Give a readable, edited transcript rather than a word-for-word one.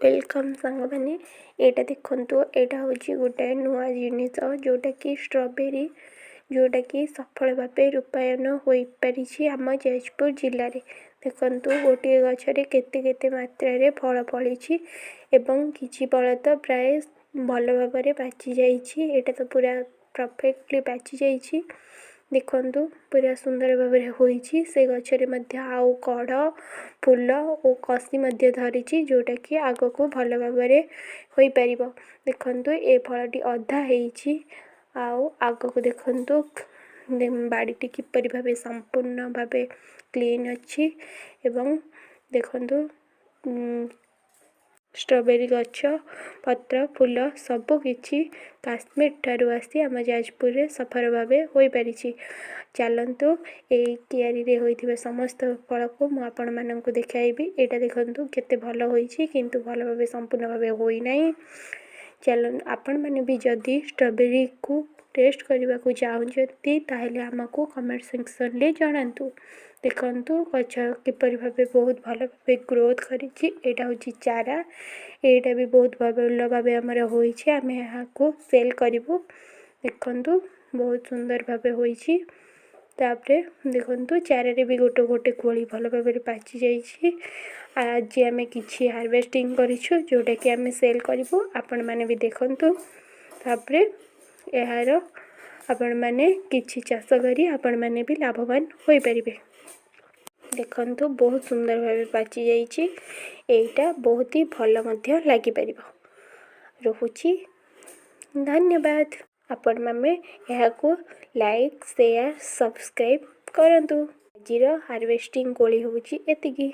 Welcome ସାଙ୍ଗମାନେ। ଏଇଟା ଦେଖନ୍ତୁ, ଏଇଟା ହେଉଛି ଗୋଟାଏ ନୂଆ ଜିନିଷ, ଯେଉଁଟାକି ଷ୍ଟ୍ରବେରୀ, ଯେଉଁଟାକି ସଫଳ ଭାବେ ରୂପାୟନ ହୋଇପାରିଛି ଆମ ଯାଜପୁର ଜିଲ୍ଲାରେ। ଦେଖନ୍ତୁ, ଗୋଟିଏ ଗଛରେ କେତେ କେତେ ମାତ୍ରାରେ ଫଳ ଫଳିଛି ଏବଂ କିଛି ଫଳ ତ ପ୍ରାୟ ଭଲ ଭାବରେ ପାଚି ଯାଇଛି। ଏଇଟା ତ ପୁରା ପରଫେକ୍ଟଲି ପାଚି ଯାଇଛି। ଦେଖନ୍ତୁ, ପୁରା ସୁନ୍ଦର ଭାବରେ ହୋଇଛି। ସେ ଗଛରେ ମଧ୍ୟ ଆଉ କଢ଼, ଫୁଲ ଓ କଷି ମଧ୍ୟ ଧରିଛି, ଯେଉଁଟାକି ଆଗକୁ ଭଲ ଭାବରେ ହୋଇପାରିବ। ଦେଖନ୍ତୁ, ଏ ଫଳଟି ଅଧା ହେଇଛି। ଆଉ ଆଗକୁ ଦେଖନ୍ତୁ, ବାଡ଼ିଟି କିପରି ଭାବେ ସମ୍ପୂର୍ଣ୍ଣ ଭାବେ କ୍ଲିନ୍ ଅଛି। ଏବଂ ଦେଖନ୍ତୁ, ଷ୍ଟ୍ରବେରୀ ଗଛ, ପତ୍ର, ଫୁଲ ସବୁକିଛି କାଶ୍ମୀର ଠାରୁ ଆସି ଆମ ଯାଜପୁରରେ ସଫଳ ଭାବେ ହୋଇପାରିଛି। ଚାଲନ୍ତୁ, ଏଇ କିଆରୀରେ ହୋଇଥିବା ସମସ୍ତ ଫଳକୁ ମୁଁ ଆପଣମାନଙ୍କୁ ଦେଖାଇବି। ଏଇଟା ଦେଖନ୍ତୁ, କେତେ ଭଲ ହୋଇଛି, କିନ୍ତୁ ଭଲ ଭାବେ ସମ୍ପୂର୍ଣ୍ଣ ଭାବେ ହୋଇନାହିଁ। ଚାଲନ୍ତୁ, ଆପଣମାନେ ବି ଯଦି ଷ୍ଟ୍ରବେରୀକୁ ଟେଷ୍ଟ କରିବାକୁ ଚାହୁଁଛନ୍ତି, ତାହେଲେ ଆମକୁ କମେଣ୍ଟ ସେକ୍ସନରେ ଜଣାନ୍ତୁ। ଦେଖନ୍ତୁ, ଗଛ କିପରି ଭାବେ ବହୁତ ଭଲ ଭାବେ ଗ୍ରୋଥ୍ କରିଛି। ଏଇଟା ହେଉଛି ଚାରା। ଏଇଟା ବି ବହୁତ ଭଲ ଭାବେ ଆମର ହୋଇଛି। ଆମେ ଏହାକୁ ସେଲ୍ କରିବୁ। ଦେଖନ୍ତୁ, ବହୁତ ସୁନ୍ଦର ଭାବେ ହୋଇଛି। ତାପରେ ଦେଖନ୍ତୁ, ଚାରାରେ ବି ଗୋଟେ ଗୋଟେ କୋଳି ଭଲ ଭାବରେ ପାଚି ଯାଇଛି। ଆଜି ଆମେ କିଛି ହାରଭେଷ୍ଟିଂ କରିଛୁ, ଯେଉଁଟାକି ଆମେ ସେଲ୍ କରିବୁ। ଆପଣମାନେ ବି ଦେଖନ୍ତୁ। ତାପରେ ଏହାର ଆପଣମାନେ କିଛି ଚାଷ କରି ଆପଣମାନେ ବି ଲାଭବାନ ହୋଇପାରିବେ। ଦେଖନ୍ତୁ, ବହୁତ ସୁନ୍ଦର ଭାବେ ପାଚି ଯାଇଛି। ଏଇଟା ବହୁତ ହି ଭଲ ମଧ୍ୟ ଲାଗିପାରିବ। ରହୁଛି, ଧନ୍ୟବାଦ। ଆପଣମାନେ ଏହାକୁ ଲାଇକ୍, ସେୟାର, ସବସ୍କ୍ରାଇବ୍ କରନ୍ତୁ। ଆଜିର ହାରଭେଷ୍ଟିଂ କୋଳି ହେଉଛି ଏତିକି।